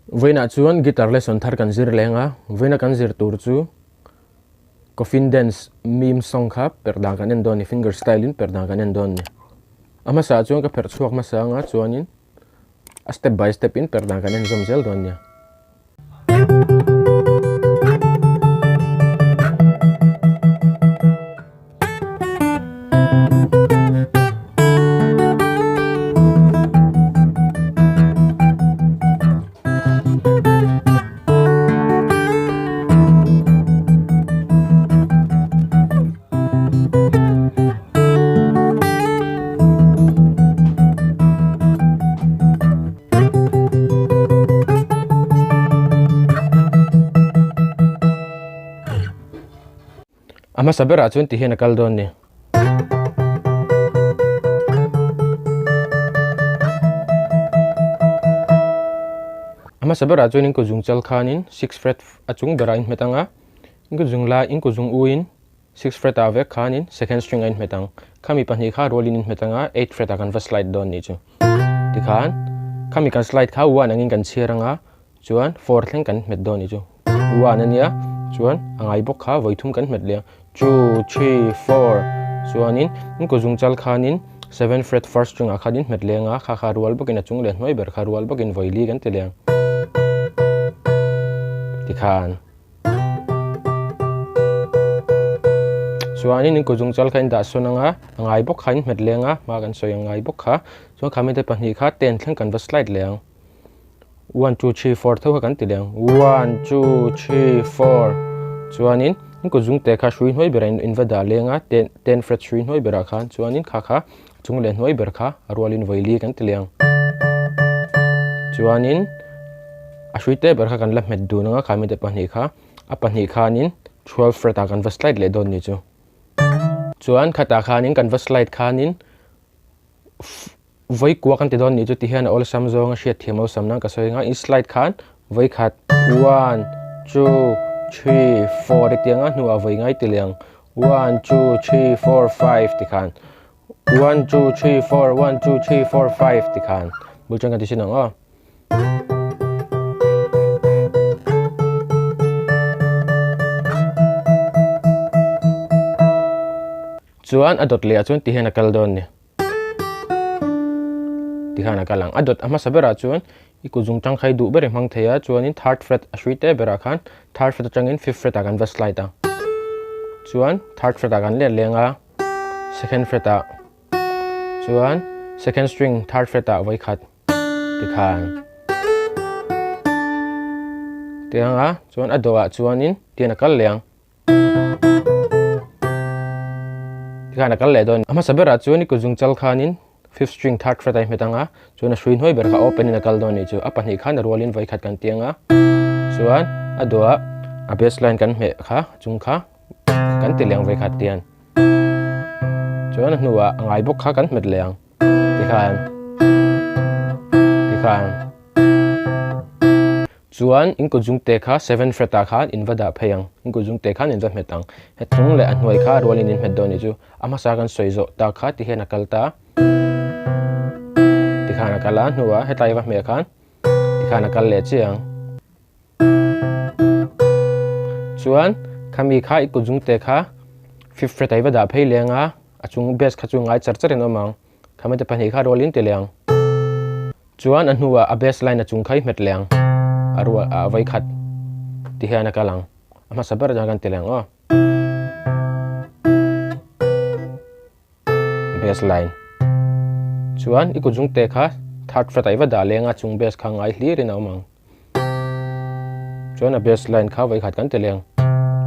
Vawiinah chuan guitar lesson thar kan zir leng a, vawiina kan zir tur chu Coffin Dance meme song kha perh dan kan en dawn a ni, finger style in perh dan kan en dawn a ni. A hmasa ah chuan ka pherh chhuak hmasa anga chuanin a step by step in perh dan kan en zawm zel dawn a nia. A hmasa berah chuan ti hian a kal dawn ni. A hmasa berah chuan in kuzung chal khanin six fret a chung berah in hmet ang a, in kuzung lai in kuzung uin six fret ah vek khanin second string a inhmet ang. Khami pahnih kha rualin in hmet ang a, eight fret ah kan va slide dawn nih chu. Tikhan khami kan slide kha one angin kan chhiar ang a, Chuan four thleng kan hmet dawn nih chu. One a nia, chuan a ngai bawk kha vawi thum kan hmet leh ang. Two, three, four chuanin in kut zung chal khanin seven fret first string ah khanin hmet leng a, kha kha rual bawkin a chung leh hnuai ber kha rual bawkin vawi li kan ti leh ang. Tikhan. Chuanin in kut zung chal kha in dah sawn ang a, a ngai bawk kha in hmet leng a, hma kan sawi ang ngai bawk kha. Chuan kha mite pahnih kha ten thleng kan va slide leh ang. One two three four tho kha kan ti leh ang one two three four chuanin in kut zung te kha hrui hnuai berah in va dah leng a ten ten fret hrui hnuai berah khan chuanin kha kha chung leh hnuai ber kha a rualin vawi li kan ti leh ang chuanin a hrui te ber kha kan la hmet dun ang a kha mite pahnih kha a pahnih khanin 12 fret ah kan va slide leh dawn ni chu chuan khatah khanin kan va slide khanin Vawi kua kan ti dawn nih chu ti hian a awlsam zawng a hriat thiam awlsam nan ka sawi ang a, in slide khan vawi khat one two three four ti anga hnuah vawi ngai ti leh ang one two three four five ti khan one two three four one two three four five ti khan bul chuan kan ti sin ang aw. Chuan a dawt leh ah chuan ti hian a kal dawn ni. Tikhan a kal ang. A dawt a hmasa berah chuan i kut zung tangkai duh ber i hmang thei a, chuanin third fret a hrui te berah khan third fret atangin fifth fret ah kan va slide a. Chuan third fret ah kan let leng a, second fret ah chuan second string third fret ah vawi khat tikhan tiang a, chuan a dawhah chuanin tian a kal leh ang. Tikhan a kal leh dawn. A hmasa berah chuan i kut zung chal khanin fifth string third fret a i hmet ang a, chuan a hrui hnuai ber kha open in a kal dawn nih chu. A pahnih khan a rualin vawi khat kan ti ang a, chuan a duah a bass line kan hmeh kha chung kha kan ti leh ang vawi khat tian. Chuan a hnuah a ngai bawk kha kan hmet leh ang. Tikhan tikhan. Chuan in kut zungte kha seven fret ah khan in va dah phei ang, in kut zungte khan in va hmet ang. He chung leh a hnuai kha rualin in hmet dawn nih chu. A hmasa kan sawi zawh tak kha ti hian a kal ta. Tikhan a kal a, hnuah hetlai va hmeh khan tikhan a kal leh chiah ang. Chuan khami kha i kut zungte kha fifth fret ah i va dah phei leng a, a chung bass kha chu ngai char char in awm ang. Khami te pahnih kha rualin ti leh ang. Chuan a hnuah a bass line a chung kha i hmet leh ang. A rual a vawi khat ti hian a kal ang. A hmasa ber atang kan ti leh ang aw. Bass line. Chuan i kut zungte kha third fret ah i va dah leng a chung bass kha ngai hlir in a awm ang. Chuan a bass line kha vawi khat kan ti leh ang.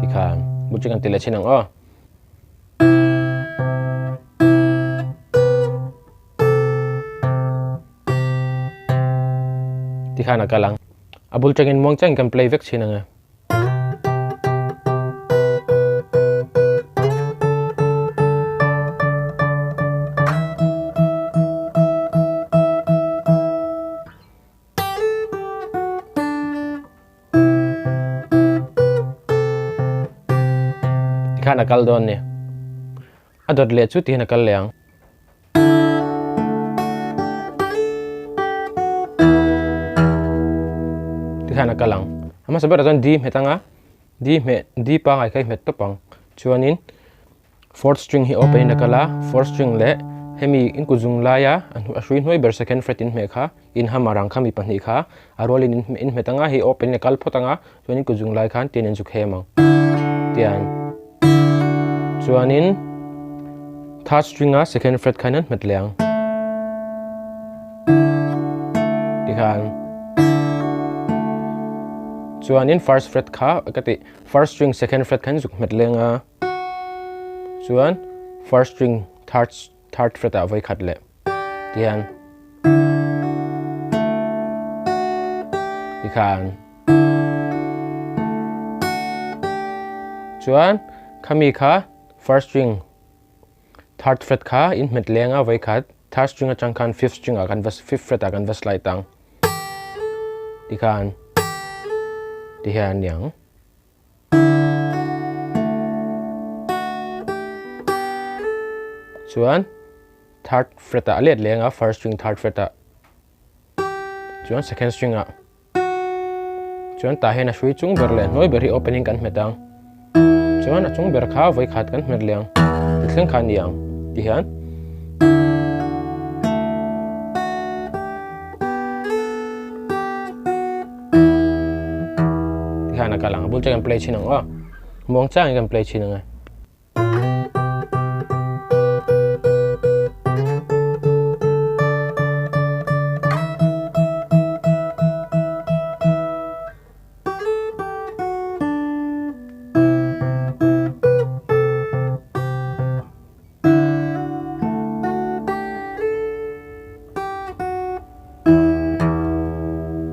Tikhan bu chu kan ti leh thin ang aw. Tikhan a kal ang. A bul tangin muang changin kan play vek thin ang e. Tikhan a kal dawn ni. A dawt leh chu tihian a kal leh ang. Tikhan a kal ang. A hmasa berah chuan D hmet anga D hmeh D pangai kha i hmet tawp ang. Chuanin fourth string hi open in a kal a, fourth string leh hemi in kut zung laia a hrui hnuai ber second fret in hmeh kha in hammer ang kha mi pahnih kha a rualin in in hmet anga hei open in a kal phawt anga chuanin kut zung lai khan tian in zu khem ang tian chuanin third string a second fret khan an hmet leh ang tikhan chuanin first fret kha ka tih first string second fret khan zuk hmet leng a chuan first string third third fret ah vawi khat leh tihian tikhan chuan khami kha first string third fret kha in hmet leng a vawi khat third string atang khan fifth string ah kan va fifth fret ah kan va slide ang tikhan tihian aniang. Chuan third fret ah a let leng a first string third fret ah chuan second string ah chuan tah hian a hrui chung ber leh hnuai ber hi opening kan hmet ang chuan a chung ber kha vawi khat kan hmet leh ang ti thleng kha a ni ang ti hian. Tikhan a kal ang a bul chu kan play chhin ang aw muang changin kan play chhin ang e.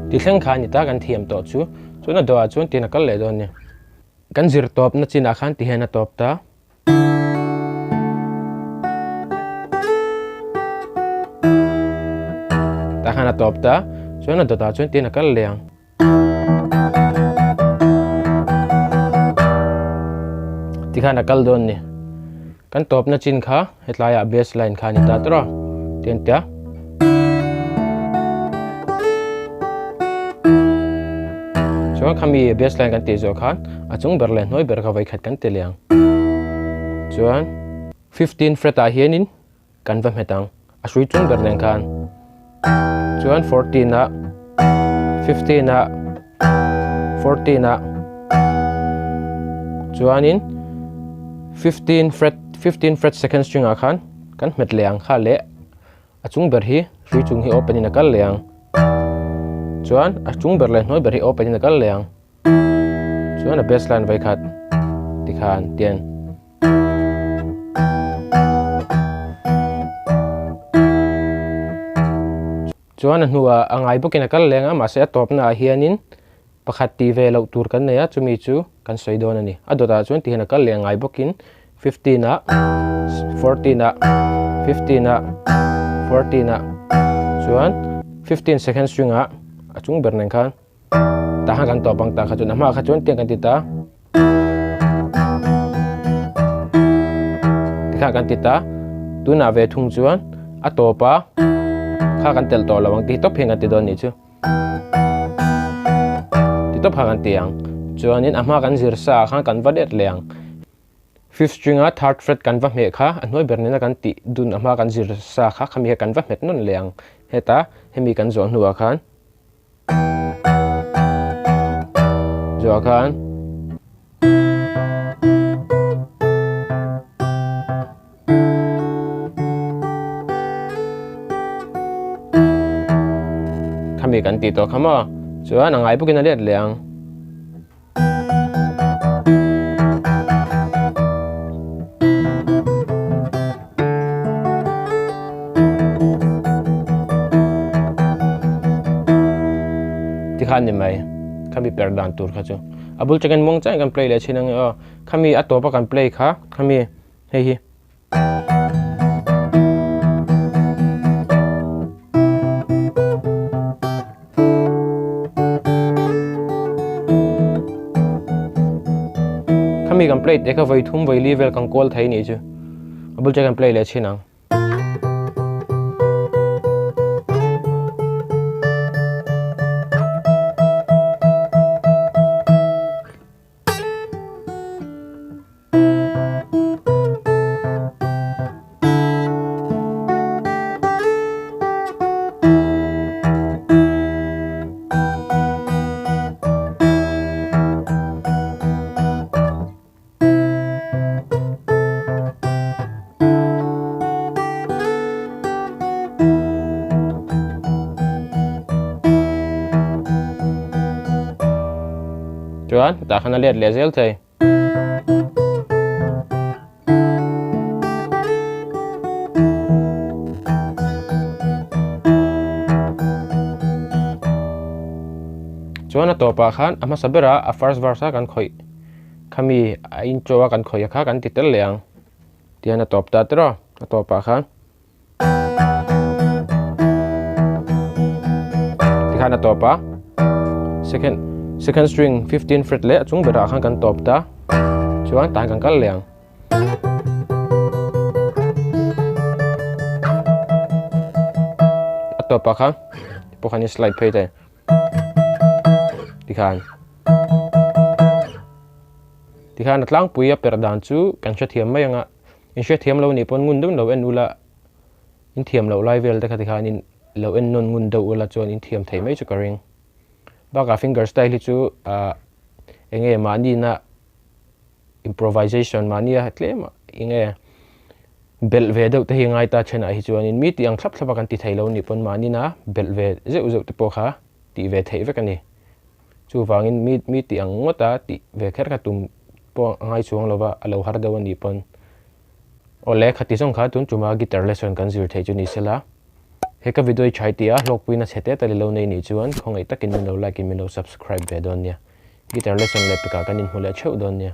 Ti thleng kha a ni ta kan thiam tawh chu chuan a dawhah chuan tin a kal leh dawn a ni. Kan zir tawpna chinah khan ti hian a tawp ta. Tah khan a tawp ta chuan a dawtah chuan tin a kal leh ang. Tikhan a kal dawn ni. Kan tawpna chin kha hetlaiah bass line kha a ni ta tawrh a, tian tia. Chuan khami bass line kan tih zawh khan a chung ber leh hnuai ber kha vawikhat kan ti leh ang. Chuan 15 fret ah hianin kan va hmet ang a hrui chung ber nen khan chuan 14 ah 15 ah 14 ah chuanin 15 fret 15 fret second string ah khan kan hmet leh ang kha leh a chung ber hi hrui chung hi open in a kal leh ang chuan a chung ber leh hnuai ber hi open in a kal leh ang chuan a bass line vawikhat tikhan tian. Chuan a hnuah a ngai bawkin a kal leng a, mahse a tawpna ah hianin pakhat tih ve loh tur kan nei a, chumi chu kan sawi dawn a ni. A dawtah chuan tihian a kal leh a ngai bawkin 15 ah, 14 ah, 15 ah, 14 ah chuan 15 second string ah a chung ber nen khan Tah khan kan tawp ang tah kha chuan a hmaah kha chuan tiang kan ti ta. Tikhan kan ti ta. Tunah ve thung chuan a tawp a kha kan telh tawh lo ang tih tawp hian kan ti dawn nih chu. Ti tawp kha kan ti ang. Chuanin a hma kan zir sa ah khan kan va let leh ang. Fifth string a third fret kan va hmeh kha a hnuai ber nena kan tih dun a hma kan zir sa kha khami kha kan va hmet nawn leh ang. Heta hemi kan zawh hnuah khan. Zuah khan khami kan tih tawh kha maw chuan a ngai bawkin a let leh ang. Tikhan ni mai khami per dan tur kha chu a bul changin muang changin kan play leh thin ang e aw khami a tawpa kan play kha khami hei hi. Khami kan play te kha vawi thum vawi li vel kan kawl thei nih chu a bul che kan play leh chhin ang. Chuan tah khan a let leh zel thei. Chuan a tawpah khan a hmasa berah a first verse a kan khawih khami a intro a kan khawih a kha kan ti tel leh ang tihian a tawp ta tiraw a tawpah khan. Tikhan a tawp a second second string 15 fret leh a chung berah khan kan tawp ta chuan tah kan kal leh ang. A tawpah khan pawh khan i slide phei thei tikhan tikhan a tlangpui a perh dan chu kan hrethiam mai anga in hrethiam lo nih pawn ngun deuhin lo en ula in thiam loh lai vel te kha tikhanin lo en nawn ngun deuh ula chuan in thiam thei mai chu ka ring bakah finger style hi chu ah eng nge mahni na improvisation mahnia tlem eng nge belh ve deuh te hi ngai ta thenah hi chuanin mi tih ang thlap thlap a kan ti thei lo nih pawn mahnina belh ve zeuh zeuh te pawh kha tih ve theih vek a ni. Chuvangin mi mi tih ang ngawt a tih ve kher kha tum pawh a ngai chuang lova a lo har deuh a nih pawn. Awle khati zawng kha tun tuma guitar lesson kan zir theih chu ni sela. He ka video i chhai tih a hlawkpuina chhe te tal i lo nei nih chuan khawngaih takin min lo like in min lo subscribe ve dawn nia. Guitar lesson leh pekah kan inhmu leh theuh dawn nia.